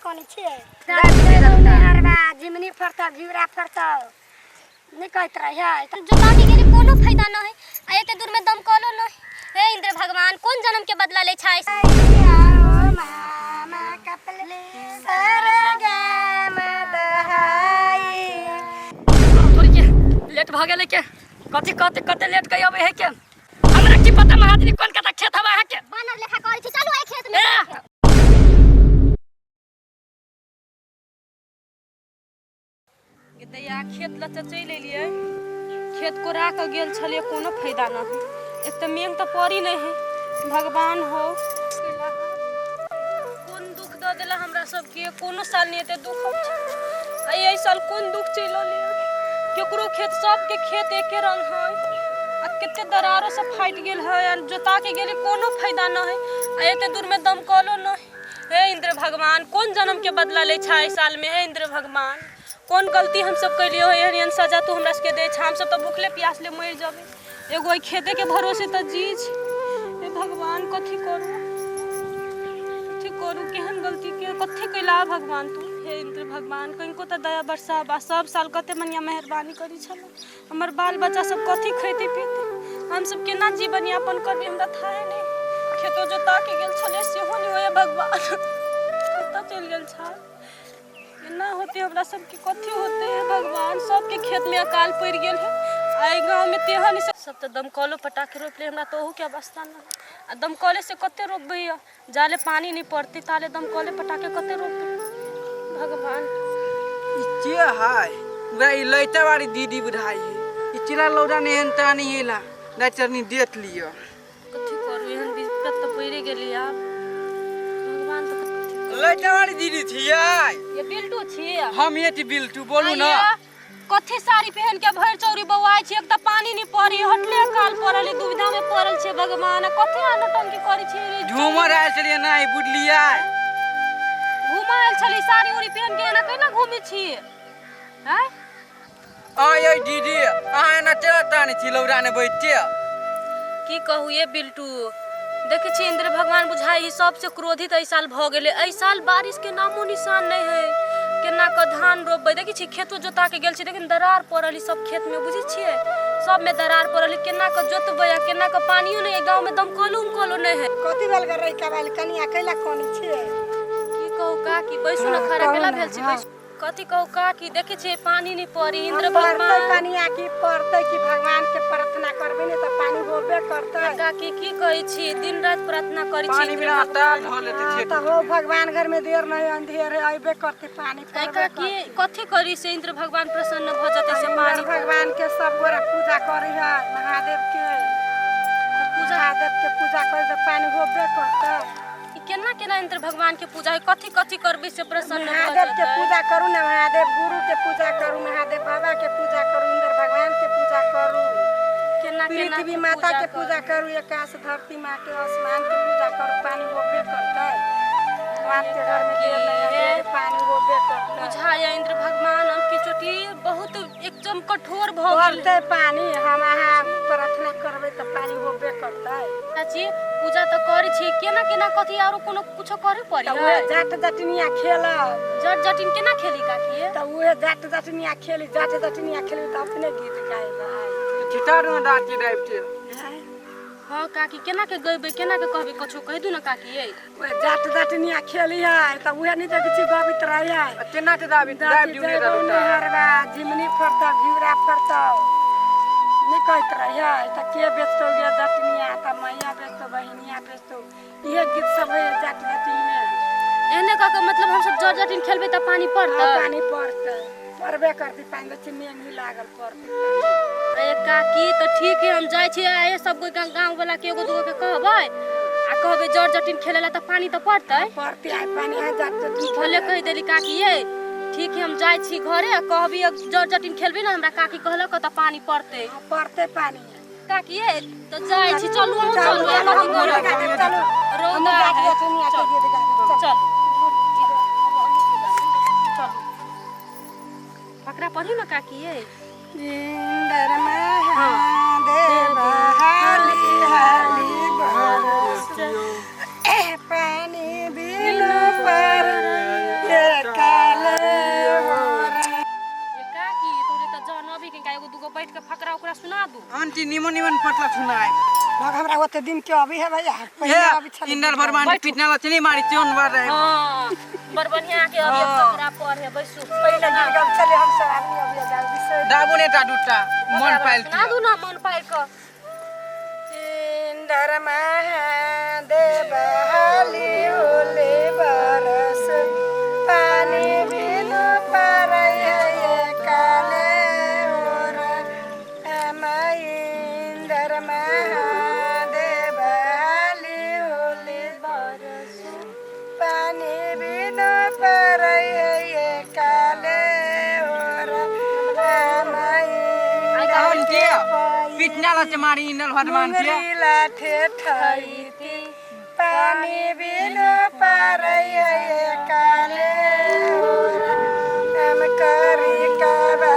कनै छियै? हरबा झिमनी फड़तौ, घिउरा फड़तौ, नहि कहैत रहियै। जोता के गेली कोनो फायदा न है, आ एते दूर में दमकलो न है। हे इंद्र भगवान, कोन जन्म के बदला ले छै? मामा कपले सरगम दहाई। तोरी के लेट भऽ गेलै के कथी कहते कते लेट कहि अबै है के हमरा की पता महाजनी कोन कता खेत हवा है के। बानर लेखा करै छी, चलू एहि खेत में। ए दैया, खेत लऽ तऽ चलि एलियै, खेत कोरा कऽ गेल छलियै, कोनो फायदा नहि है। एक तऽ मेघ तऽ पड़ी नहि है। भगवान हो, कोन दुख दऽ देला हमरा सबके? कोनो साल नहि एते दुख होइ छै, आ एहि साल कोन दुख चलि एलै? केकरो खेत, सबके खेत एके रंग है, आ कते दरारो सब फाटि गेल है, आ जोता के गेली कोनो फायदा नहि है, आ एते दूरमे दमकलो नहि। हे इंद्र भगवान, कोन जन्म के बदला लै छै एहि सालमे? हे इंद्र भगवान, कोन गलती हमसब केलियै हो, एहन एहन सजा तू हमरा सबके दै छ? हमसब तऽ भूखले प्यासले मरि जेबै, एगो एहि खेतेके भरोसे तऽ जी छी। हे भगवान, कथी करू, कथी करू? केहन गलती के कथी कैला भगवान तू? हे इंद्र भगवान, कनिको तऽ दया बरसाबा। सब साल कते बढ़िआँ मेहरबानी करै छलहुँ। हमर बाल बच्चा सब कथी खैतै पीतै? हमसब केना जीवन यापन करबै, हमरा थाहे नहि। खेतो जोता के गेल छलै, सेहो नहि होइए। भगवान, कतऽ चलि गेल छल? केना होतै हमरा सबके, कथी होतै? हे भगवान, सबके खेतमे अकाल पड़ि गेल है, आ एहि गाँवमे तेहन सब तऽ दमकलो पटा के रोपि ले। हमरा तऽ ओहूके अवस्था नहि, आ दमकले से कते रोपबै? जाले पानी नहि पड़तै ताले दमकले पटा के कते रोपबै? भगवान, ई के है? उहे ई लैता वाली दीदी बुझाइ है। ई चिला लौड़ा ने एहन ता नहीं एला नहीं चरनी देख लियो। कथी करू, एहन दिक्कत तऽ पड़ि गेली आब। भगवान, तऽ लैता वाली दीदी छियै? ये बिल्टू छियै। हम ये छी बिल्टू, बोलू ना। आइये, कथी साड़ी पहन के भरि चौरी बौआइ छी? एक तऽ पानी नहि पड़ी, हटले काल पड़ल है, दुविधा में पड़ल छै। भगवान, कथी अहाँ नौटंकी करै छी? झूमर आयल छलियै नहीं बुझलियै? घुमा आयल छली साड़ी उड़ी पहन के, एना केना घूमै छी? आँय आय दीदी, अहाँ एना चला ताने छी लौड़ा ने बैठ के? की कहू ये बिल्टू, देखै छी इंद्र भगवान बुझाइ सबसे क्रोधित एहि साल भऽ गेलै। एहि साल बारिश के नामो निशान नहि है। केना कऽ धान रोपबै? देखै छी खेतो जोता के गेल छी, लेकिन दरार पड़ल है सब खेत में, बुझै छियै? सबमे दरार पड़ल है। केना कऽ जोतबै आ केना कऽ? पानियो नहि है गाँव में, दमकलो उमकलो नहि है। कथी भेल गे रहिका वाली कनिया, कैला कनै छियै? की कहू काकी, बैसू ने। हाँ, खड़ा कहू केला ने, भेल छी? हाँ। बैसू। कथी कहू काकी, देखै छियै पानी नहि पड़ी, इंद्र पड़तै भगवान कनिया, की पड़तै कि? भगवान के प्रार्थना करबै ने तऽ पानी होबे करतै। काकी, की कहै छी, दिन राति प्रार्थना करै छी पानी इंद्र बिना भगवान। ताल धऽ लेते हाँ, खेत। तऽ हो भगवान घर में देर नहीं अंधेर है, अयबे करतै पानी, ऐ पड़बे काकी, करतै। कथी करी से इंद्र भगवान प्रसन्न भऽ जेतै से इंद्र पानी? भगवान के सब गोरा पूजा करै है, महादेव के। पूजा महादेव के पूजा करै तऽ पानी होबे करतै। ई केना केना इंद्र भगवान के पूजा है? कथी कथी करबै से प्रसन्न भऽ महादेव के जेतै? पूजा करू ने, महादेव गुरु के पूजा करू, महादेव बाबा के पूजा करू, इंद्र भगवान के पूजा करू, केना केना पृथ्वी माता के पूजा करू, आकाश धरती माँ के आसमान के पूजा करू, पानी होबे करतै। भगवान के घर में देर नहीं अंधेर, पानी होबे करतै। बुझाया इंद्र भगवान अब के चोटी बहुत एकदम कठोर भऽ गेल। पड़तै पानी, हम अहाँ प्रार्थना करबै तऽ पानी होबे करतै। चाची, पूजा तऽ करै छी, केना केना कथी आरो कोनो कुछो करे पड़ी? तऽ उहे जाट जटनिया खेलब। जट जटिन केना खेली काकी? तऽ उहे जाट जटनिया खेली, जाट जटनिया खेली तऽ अपने गीत गायबै। छिटा दो रात के ड्राइव के। हाँ काकी, केना के गएबै, केना के कहबै? कछो कहि दू ने काकी यै। उहे जाट जटनिया खेली है तऽ उहे नहि देखै छी गबैत रहै है। केना के दाबी ड्राइव दादी दिउ ने जयबौ नहरबा झिमनी फड़तौ, घिउरा फड़तौ, नहि कहैत रहियै? तऽ के बेचतौ गे जटनिया? तऽ मैया बेचतौ, बहिनिया बेचतौ। इहे गीत सब होइए जाट जटिनमे। एहने कऽ के मतलब हमसब जट जटिन खेलबै तऽ पानी पड़तै? पानी पड़तै, पड़बे करतै पानि। देखै मेघ ही लागल, पड़तै। अरे काकी, तऽ ठीक है, हम जाइ छी आ सब कोइ गाँव वाला के एगो दूगो के कहबै आ कहबै जट जटिन खेले ला, तऽ पानी तऽ पड़तै। पड़तै आइ पानी, आइ जाट जटिन। भले कहि देली काकी यै। ठीक है, हम जाइ छी घरे आ कहबी जट जटिन खेलबी ने, हमरा काकी कहलक तऽ पानी पड़तै। पड़तै पानी। काकी यै, तऽ जाइ छी, चलू अहूँ, चलू। चलू, कथी हमहूँ करब? गाबै, चलू। रौदा हमहूँ जाट है। जटिनिया के गीत गाबै, चलू। चलू चलू, फकरा पढ़ी ने काकी यै। इंद्र महादेव हाली हाली बरस, पानी बिनु पर आंटी निमन निमन पटला सुनाए। मगर हमरा ओते दिन के अभी है भैया, पहिले ए अभी छलै। इंदर भगवान के पीटना लचनी मारी चोन बार रहे। हां, बड़ बढ़िया के अभी फकरा पढ़े बैसू। पहिले गीत गाबै छलै हम सब आदमी, अभी जाउ बिसरि। दाबो ने टा दूटा मन पाइल। सुना दू ना मन पाइल क। इंदर महादेव हाली होले बरस, पानी बिनु परै है काले ओर। इंदर महादेव हाली होले बरस, पानी बिनु परै है काले ओर। आंटी पीटना लच मारी इंदर भगवान के। मुंगरी लाठे ठैती, पानी बिनु परै है काले ओर। हम करी कबा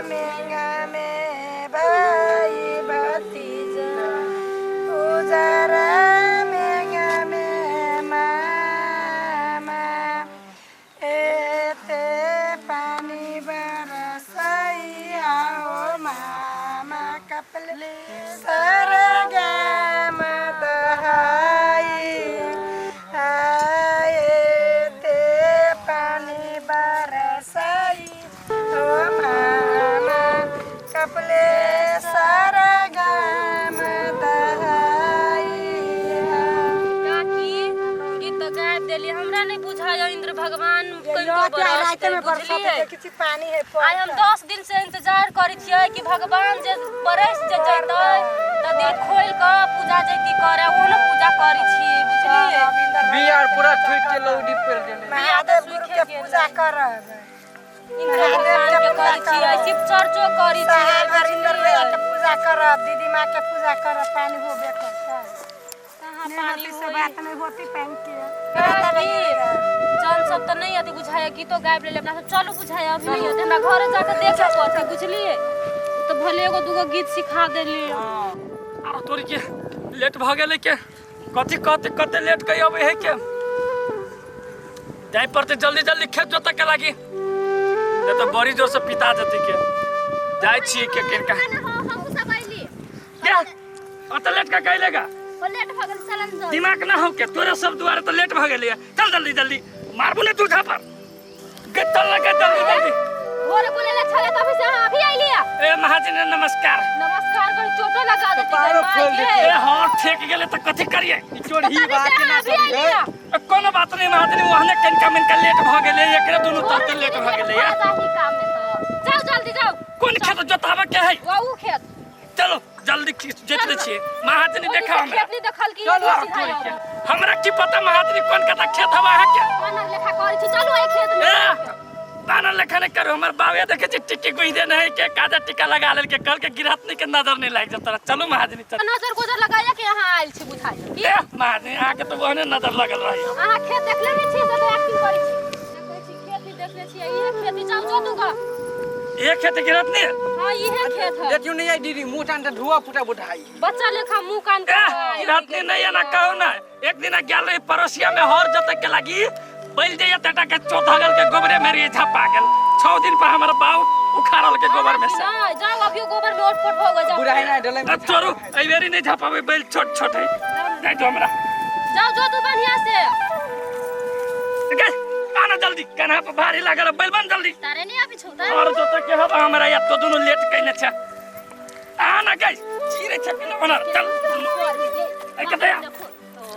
मेंगा में भाई भतीजा, उजरा मेंगा में मामा। एते पानी बरसैया हो मामा, कपले सरगम दहाई। आए ते पानी बरसई हो मामा, कपले सरगम दहाई। काकी, गीत तो गायब देली, हमरा नहीं बुझायो इंद्र भगवान कनिको रात बरसतै, में बरसात बुझलियै? देखै छी पानी है। आइ हम 10 दिन से इंतजार करै छियै कि भगवान जे बरस जे जैतै तऽ दिल खोलि कऽ पूजा जैती करे, ओहनो पूजा करै छी, बुझलियै? बियार पूरा ठुक के लौडी पेल गेलै। महादेव गुरु के पूजा करब। इंद्र भगवान के करै छियै, शिव चर्चो करै छियै। साहब हरिंदर भैया के पूजा करब, दीदी माँ के पूजा करब, पानी होबे करतै। कहाँ नहीं पानी होती से होई? बात नहीं होती पानी के। काकी, जन सब तऽ नहीं अथी बुझाया, गीतो गाबि लेले अपना सब। चलू बुझाया, अभी नहीं होतै, हमरा घरे जाके देखऽ पड़तै, बुझलियै? तऽ भले एगो दूगो गीत सिखा देली। आरो तोरी के लेट भऽ गेलै के, कथी कहते कते लेट कही अबै है के। जाय पड़तै जल्दी जल्दी खेत जोतऽ के लागी, नहीं तऽ बड़ी जोर से पिता जेतै के। जाइ छियै के किनका। हमहूँ सब अइली। के अत लेट का कैलेगा? ओ लेट भऽ गेल, चलन जाउ। दिमाग ना हो के तोरे सब दुआरे तऽ लेट भऽ गेलै। चल जल्दी जल्दी, मारबू ने तू झापर गे। चल ना गे, जल्दी जल्दी। भोरे बोलेले छलै तभी से अहाँ अभी अइली। ए महाजन, नमस्कार। नमस्कार करी, चोटो लगा देती। कपारो माय खोल के। ए हाँ, ठेक गेलै तऽ कथी करियै? ई चोरही बात तभी से ना अहाँ अभी समझे। अइली। ए, कोनो बात नहीं महाजनी, वहने कनिका मनिका लेट भऽ गेलै, एकरे दुनू तरते लेट भऽ गेलै। जाही काम में तऽ जाओ जल्दी जाओ। कोन खेत जोताबऽ के है? वो खेत। चलो जल्दी जोति दै छियै महाजनी। ओहि देखा से हमरा। खेत नहीं देखल की? चलू। सीधा हमरा की पता महाजनी कोन कता खेत हवा अहाँके। बानर लेखा करै छी, चलू एहि खेत में। ए बानर लेखा नहीं करू, हमर बाबे देखे छी टिक्की गुहि देने है के, काजा टिक्का लगा लेल के, कल के गिरहतनी के नजर नहीं लागि जत। चलू महाजनी, चल। नजर गुजर लगाया के यहाँ आयल छी बुझाय की। ए महाजनी, अहाँके तऽ ओहने नजर लगल रही। अहाँ खेत देखले नहि छी से तऽ एक्टिंग करै छी। देखै छी खेत नहीं देखले छी, इहे खेत ही, जाओ जोतू ग। एक खेत गिरहतनी? हां, इहे खेत है। देखियो नहीं आई दीदी, मुंह टान धुआ फुटा बुढ़ाई। बच्चा लेखा मुंह कान ए के। गिरहतनी नहीं है ना कहू ना, एक दिन गेल रही पड़ोसिया में हर जोते के लागी, बैल जाइए तटा के चौथा गल के गोबरे में रही झपा गेल। 6 दिन पर हमर बाऊ उखाड़ल के गोबर में से। नहीं जाओ, अभी गोबर में ओटपोट हो गए, जाओ। बुढ़ाई ना डले में। अब छोड़ू, एहि बेरी नहीं झपाबै, बैल छोट छोट है, नहीं दो हमरा। जाओ जोतू बढ़िया से। गे आना जल्दी, कन्हा पर भारी लागल है, बैल बन जल्दी। तारे नहि आबै छौ तऽ। और जोते के हब हमरा या तो दुनू लेट कइने छै। आना गई, चीरे छै के ओना चल। ए कते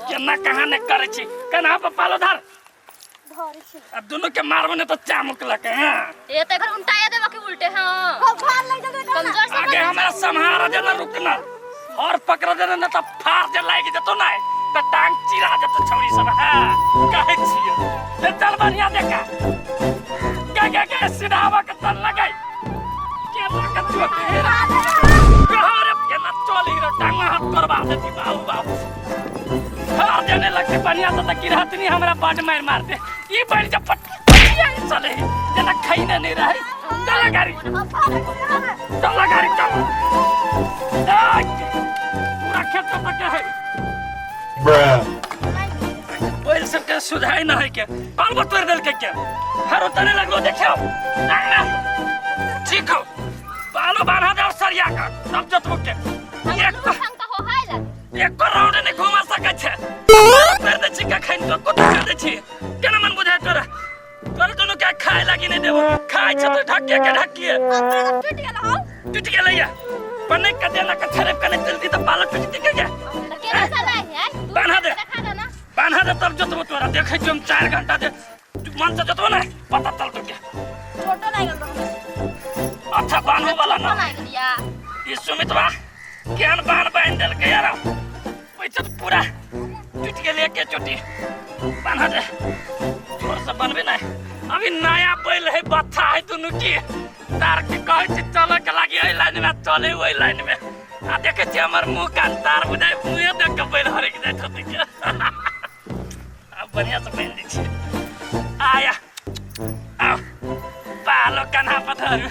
केना कहाँ ने करै छी, कन्हा पर पालो धर। अब दुनू के मारबो ने तो चामुक लके। हां। ए तऽ एकर उल्टाया देबऽ कि उल्टे? हां, कमजोर से। आगे हमरा सम्हारा देना, रुकना और पकड़ देना न त फाड़ जे लागि जेतो ना त टांग चिरा जेतो छौरी सब। हां, कहै छियो ए, चल बढ़िया देखा गे गे गे, सीधावा के चल लगै के लके चोट हेरा कहाँ रे, केना चली रे, टांग हाथ करवा देती बाबू बाबू। हाँ देने लगते बढ़िया से त गिरहतनी हमरा बड मार मार दे। ई बैल जब पट पटिया चले जेना खैने नहीं रहे। चल गाड़ी, चल गाड़ी, चल। ए, पूरा खेत तो पके है। बैल सबके सुधाई न है के, पालबो तोड़ देल के हर उतने लगलो। देखियो ना ना, ठीक हो। पालो बांधा दे और सरिया कर तब जोतबो के। एक संग तो हो है लगे। एक राउंड नहीं घुमा सकै छै। कर दे छी कखन तो कत कर दे छी केना मन बुझाय तोरा। तोरा दुनू के खाय लागी नहीं देबो, खाय छ तो ढकिए के ढकिए। टूट गेल हो, टूट गेलै या पने के देना के छरेप के नहीं चलती तो पालो टूट के गया। केना चलाय है? बांधा दे, देखा दे ना, बांधा दे तब जोतबो तोरा। देखै छी हम 4 घंटा दे मन से जोतबो ना पता चलतो के छोटो लागल रहो। अच्छा बांधो वाला ना लागल या ई सुमितवा केहन बांध बांध देलकै यार, पैसा तो पूरा टूट गेलै के चोटी। बांधा दे जोर से बनबे ना, अभी नया बैल है बच्चा है दुनू की तार के कहै छी चले के लागी एहि लाइन में चले ओहि लाइन में। आ देखै छी हमर मुँह कान तार बुझाइ मुँहे देख के बैल हरकि जाइत होतै के। आब बढ़िया से बान्हि दै छियै। आया आउ पालो कन्हा पर धरू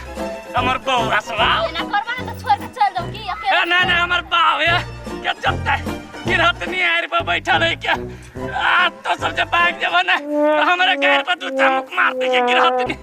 हमर बौआ सब आउ। एना करबा ना तो छोड़ के चल जाऊ की अकेले? ना ना हमर बाप है के जत्ता गिरहतनी आरि पर बैठल है के। आ तो सब जब भाग जेबो ना तो हमरा गारि पर दू चामुक मार दे के गिरहतनी।